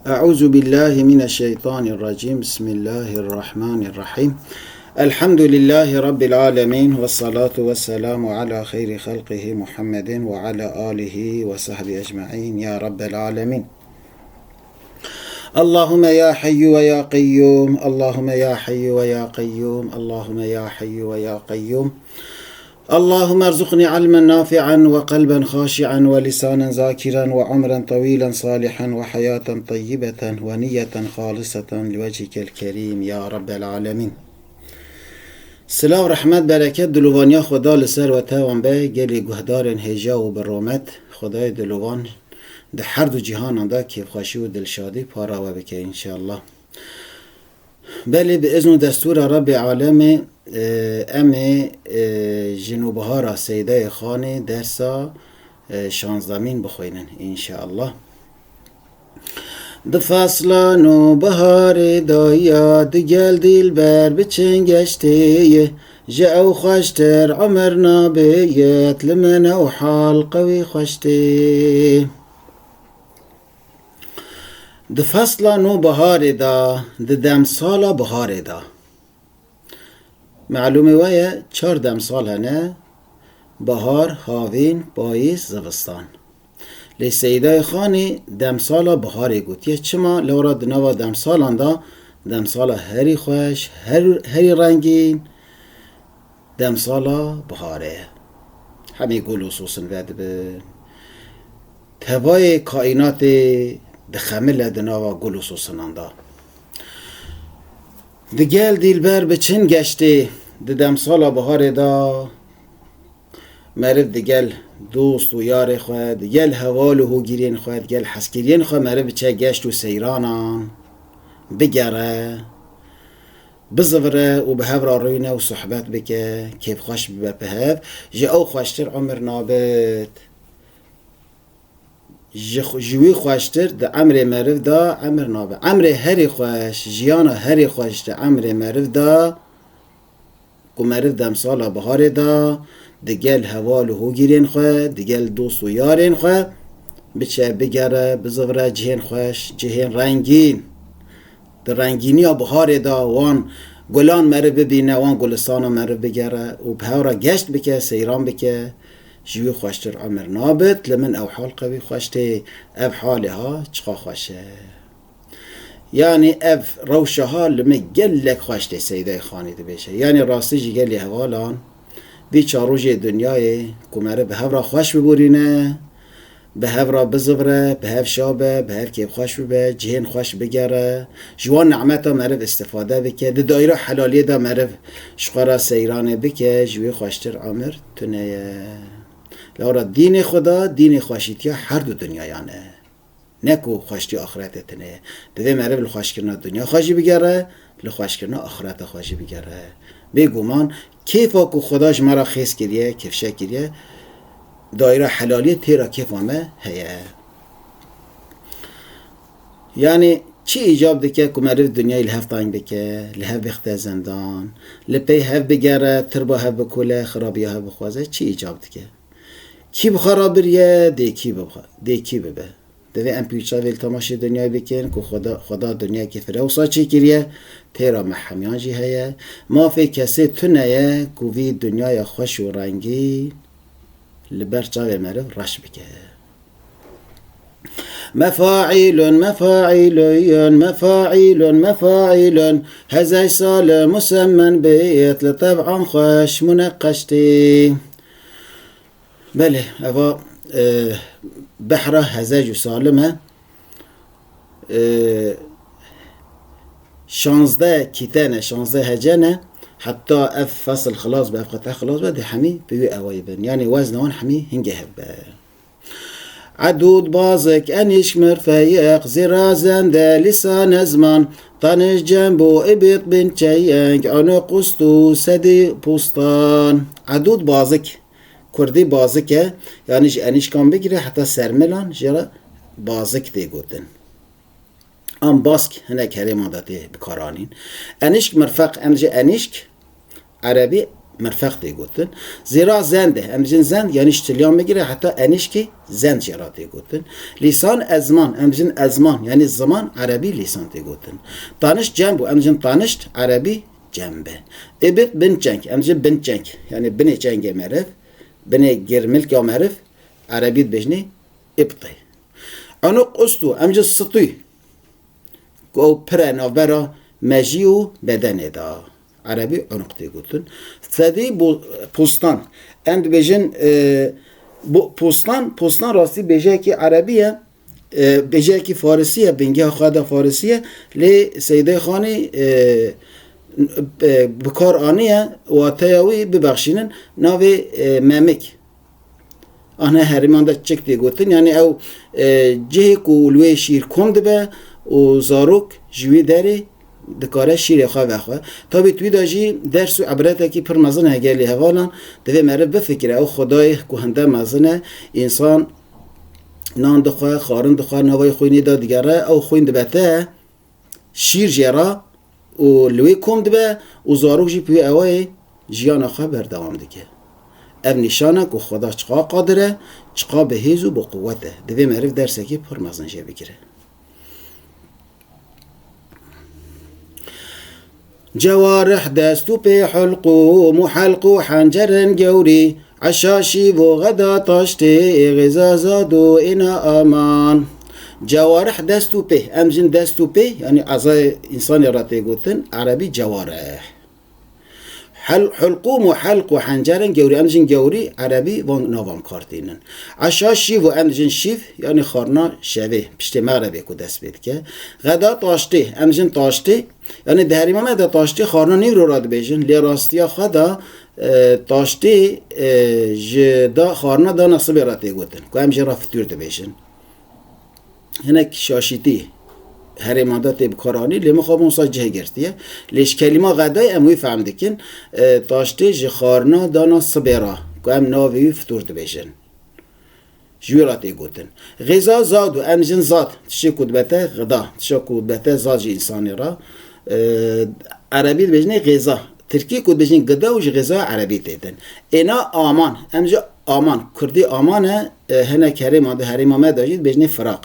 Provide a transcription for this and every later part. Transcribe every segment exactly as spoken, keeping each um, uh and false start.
أعوذ بالله من الشيطان الرجيم. بسم الله الرحمن الرحيم. الحمد لله رب العالمين، والصلاة والسلام على خير خلقه محمد وعلى آله وصحبه أجمعين يا رب العالمين. اللهم يا حي ويا قيوم، اللهم يا حي ويا قيوم، اللهم يا حي ويا قيوم. اللهم ارزقني علما نافعا وقلبا خاشعا ولسانا ذاكرا وعمرا طويلا صالحا وحياة طيبة ونية خالصة لوجهك الكريم يا رب العالمين. Silav, rehmet, bereket, dilovaniya Xweda li ser we tevan be, gelê guhdarên hêja û bi romet. Xwedayê dilovan di her du cîhanan de kêfxweşî û dilşadî para we bike înşallah. Belê, bi izn û destûra Rebbê Alemê, e, em ê, e, ji Nûbihara Seydayê Xanê dersa, e, şazdemîn bixwînin, înşeallah. Di fesla nûbiharê de ya, di gel dîlber biçin geştê ye, ji ew xweştir umir nabêyet, li min ew hal qewî xweştê. Di fesla nûbiharê de, di demsala biharê de. Melûmê we ye, çar demsal hene: bahar, havîn, payîz, zivistan. Lê Seydayê Xanî demsala biharê gotiye. Çima? Lewra di nava demsalan de demsala herî xweş, her-, herî rengîn, demsala biharê ye. Hemî gul û sosin vedibin. Tevayê kaînatê dixemile di nava gul û sosinan de. Di gel dîlber biçin geştê, di demsala biharê de meriv di gel dost û yarê xwe, di gel heval û hogirên xwe, di gel hezkiriyên xwe meriv biçe geşt û seyranan, bigere, bizivire û bi hev re rûne û sohbet bike, kêfxweş bibe bi hev, ji ew xweştir umir nabit. Ji xwe-, ji wî xweştir di emrê meriv de emir nabe. Emrê herî xweş, jiyana herî xweş di emrê meriv de, ku meriv demsala biharê de di gel heval û hogirên xwe, di gel dost û yarên xwe biçe, bigere, bizivire cihên xweş, cihên rengîn. Di rengîniya biharê de wan gulan meriv bibîne, wan gulistana meriv bigere û bi hev re geşt bike, seyran bike. Ji wî xweştir umir nabit, li min ew hal qewî xweş tê, ev halê ha çiqa xweş e. Yanî ev rewşa ha li min gelek xweş tê, Seydayê Xanî dibêje. Yanî rastî jî gelê hevalan, vî çar rojê dinyayê ku meriv bi hev re xweş biborîne, bi hev re bizivire, bi hev şa be, bi hev kêfxweş bibe, cihên xweş bigere, ji wan nemeta meriv îstifade bike, di daîra helaliyê de meriv ji xwe re seyranê bike, ji wî xweştir umir tune ye. Lewra dînê Xweda, dînê xweşîtiya her du dinyayan e. Ne ku xweştiya axiretê tune ye. Divê meriv li xweşkirina dinya xwe jî bigere, li xweşkirina axireta xwe jî bigere. Bêguman kêfa ku Xweda ji me re xêz kiriye, kêfşe kiriye, daîra helaliyê têra kêfa me heye. Yanî çi îcab dike ku meriv dinyayê li hev teng bike, li hev bixte zindan, li pey hev bigere, tirba hev bikole, xirabiya hev bixwaze, çi îcab dike? Kî bi xwe re biriye, dê kî bibe, dê kî bibe. Divê em pîr çavê li temaşê dinyayê bikin ku Xweda, Xweda dinyayekî firewsa çêkiriye, têra me hemiyan jî heye. Mafê kesê tune ye ku vî dinyaya xweş û rengîn li ber çavê meriv reş bike. Mefaîlun, mefaîlun, mefaîlun, mefaîlun. Hezey salim û semmen bêt li teb'an xweş muneqeş tê. Belê, eva, e, behra hezec û salim e. E, şazdeh kîte ne, şazdeh hece ne. Heta ev fesil xilas be, ev qete xilas be, dê hemî bi wî ewayî bin. Yanî wezna wan hemî hingê hev be. Edûd bazik, enîşk mirfeyiq, zira zende, lîsan ezman, tanij cembo, ibit bin çeyeng, unuq ûstû, sedî pûstan. Edûd bazik. Kurdî bazik e, yanî ji enîşkan bigire heta sermilan jê re bazik tê gotin. An bask hinek herêman de tê bikaranîn. Enîşk mirfeq, em ji enîşk, erebî Mirfeq tê gotin. Zêra zend e. Em dijin zend, yanî ji tilyan bigire heta enişkê zend jê re tê gotin. Lîsan ezman, em dijin ezman, yanî ziman, erebî lîsan tê gotin. Tanişt cem bû, em dijin tanişt, erebî cembe. Îbit bin çeng, em dijin bin çeng, yanî binê çengê meriv, binê girmilka meriv, erebî dibêjinê îbtê. Unuq ustû, em dijin stûy. Ku ew pir e navbera mejî û bedenê de. Erebî unuq tê gotin. Sedî bo-, postan. Em dibêjin, e, bo-, postan, postan rastî bêjeyekî erebî ye. E, bêjeyekî farisî ye, bingeha xwe de farisî ye. Lê Seydê Xanî, e, e, bi kar aniye, wateya wî bibexşînin, navê, e, memik. Ana herêman de çik tê gotin, yanî ew, e, cihê ku li wê şîr kom dibe û zarok ji wî derê dikare şîrê xwe vexwe. Tabî tu wî de jî ders û ibretekî pir mezin heye gelê hevalan, divê meriv bifikire, ew xwedayê ku hinde mezin e, însan nan dixwe, xwarin dixwe, navayê xwînê de digere, ew xwîn dibe te, şîr jê re û li wê kom dibe û zarok jî bi wê awayê jiyana xwe berdewam dike. Ev nîşan e ku Xweda çiqa qadir e, çiqa bi hêz û bi quwet e. Divê meriv dersekî pir mezin jê bigire. Cewarih dest û pê, hulqû muhelq û hencerin gewrî, eşa şîv û xeda taştê, xêza zad û êna aman. Cewarih dest û pê, em jin dest û pê, yanî ezayê însanê re tê gotin, erebî cewarih. Hel-, hulqû muhelq û hencerin gewrî, em jin gewrî, erebî van navan kar tînin. Eşa şîv û em jin şîv, yanî xarna şevê, piştê mexrebê ku dest pê dike. Xeda taştê, em jin taştê, yanî di herêma me de taştê xarna nîvro re dibêjin, lê rastiya xwe de, e, taştê, e, ji da xarna dana sibê re tê gotin, ku em jê re fitûr dibêjin. Hinek şaşîtî herêman de tê bikaranî, lê mixabin wisa cih girtiye. Lê ji kelîma xedayê em wî fehm dikin, e, taştê ji xarna dana sibê re, ku em navê wî fitûr dibêjin. Ji wî re tê gotin. Xêza zad û em jin zad, tiştê ku dibete xida, tişta ku dibete zad ji însanê re, e, erebî dibêjinê xêza. Tirkî ku dibêjin gida û ji xêza erebî têtin. Êna aman, em ji aman, kurdî aman e, e, hinek herêma di herêma me de jî dibêjinê firaq.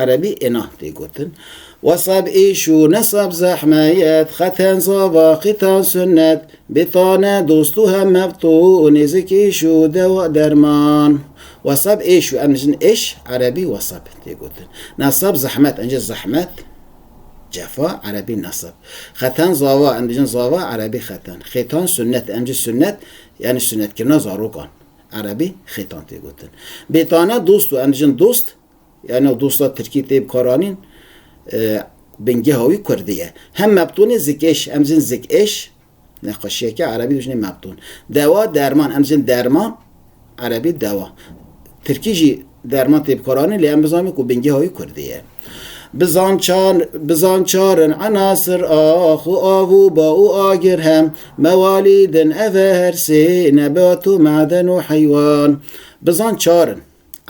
Erebî êna tê gotin. Weseb êş û neseb zehmeyet, xeten zava, xitan sunnet, bêtane dost û hem mebtû, nêzik êş û dewa derman. Weseb êş û em dijin êş, erebî weseb tê gotin. Neseb zehmet, em jî zehmet, cefa, erebî neseb. Xeten zava, em dijin zava, erebî xeten. Xêtan sunnet, em jî sunnet, yanî sunnetkirina zarokan. Erebî xêtan tê gotin. Bêtane dost û em dijin dost, yanî ew dosta tirkî tê bikaranîn, e, bingeha wî kurdî ye. Hem mebtûnê zikêş, em jin zikêş, nexweşiyeke erebî dijinê mebtûn. Dewa, derman, em jin derman, erebî dewa. Tirkî jî derman tê bikaranîn, lê em bizanîn ku bingeha wî kurdî ye. Bizan çar, bizan çar in enasir, ax û av û ba û agir hem, mewalîd in ev e her sê, nebat û meden û heywan. Bizan çar in.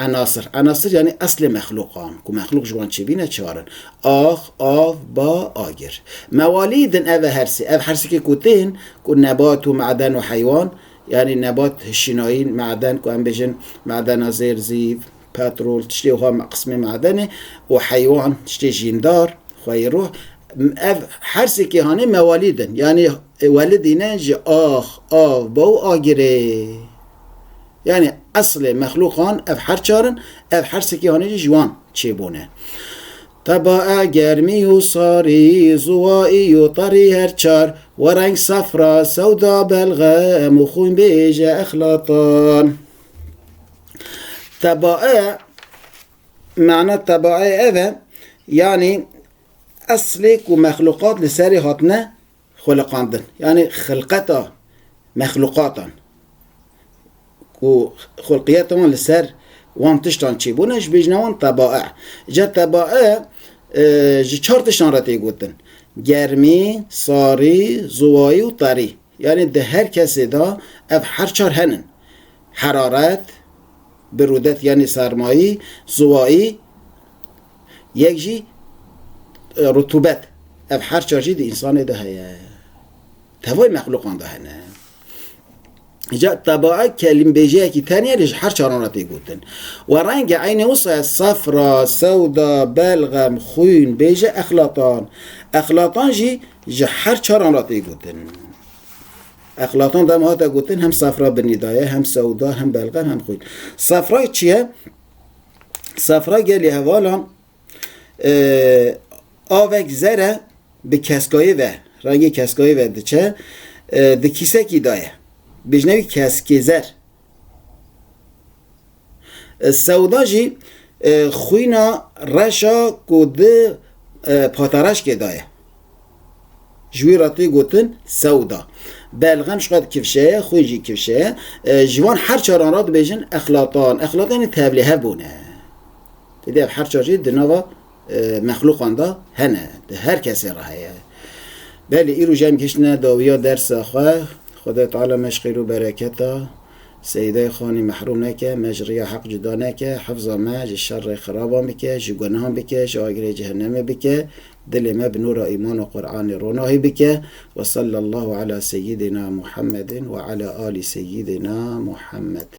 Enasir. Enasir yanî eslê mexluqan, ku mexluq ji wan çêbîne çar in. Ax, av, ba, agir. Mewalîd in ev e her sê. Ev her sêkê ku tên, ku nebat û meden û heywan, yanî nebat hişînayîn, meden ku em bêjin medena zêr, zîv, petrol, tiştê wiha me-, qismê medenê û heywan, tiştê jîndar, xweyê ruh. Ev her sêkê hanê mewalîd in. Yanî, e, welidî ne ji ax, av, ba û agirê. Yanî eslê mexluqan ev her çar in, ev her sêkê hanê jî ji wan çêbûne. Tebae germî û sarî, zuwaî û terî her çar, wereng sefra, sewda, belxem û xwînbêje exlatan. Tebae, mana tebae ev e, yanî eslê ku mexluqat li serê hatine xuliqandin. Yanî xilqeta mexluqatan ku xulqiyeta wan li ser wan tiştan çêbûne, ji bêjine wan tebae. Ca tebae, e, ji çar tiştan re tê gotin. Germî, sarî, ziwayî û terî. Yanî di her kesê de ev her çar henin. Heraret, birûdet yanî sermayî, ziwayî, yek jî, e, rutubet. Ev her çar jî di însanê de heye. Tevayê mexluqan de hene. Îca tebae kelîmbêjiyekî tenê lê ji her çaran re tê gotin. Û rengê eynê wisa ye, sefra, sewda, belxem, xwîn, bêje exlatan. Exlatan jî ji her çaran re tê gotin. Exlatan dema hate gotin hem sefra binî de ye, hem sewda, hem belxem, hem xwîn. Sefra çi ye? Sefra gelî hevalan, e, avek zer e bi keskayê ve, rengê keskayê ve diçe, e, di kîsekî de ye. Bêjine wî keskê zer. E, sewda jî, e, xwîna reş a ku di, e, patereşkê de ye. Ji wî re tê gotin sewda. Belxem ji xwe kifşe ye, xwîn jî kifşe ye. E, ji wan her çaran re dibêjin exlatan. Exlatan tevlî hev bûne. Tê de ev her çar jî di nava, e, mexlûqan de hene. Di her kesê re heye. Belê, îro jî em gihiştine dawiya dersa xwe. Xwedê Teala me ji xêr û bereketa Seyîdayê Xanî mehrûm neke, me ji riya heq cuda neke, hifza me ji şerê xiraban bike, ji gunehan bike, ji agirê cehennemê bike, dilê me bi nûra îman û Qur'anê ronahî bike. Ve sallallahu ala seyyidina Muhammedin ve ala alî seyyidina Muhammed.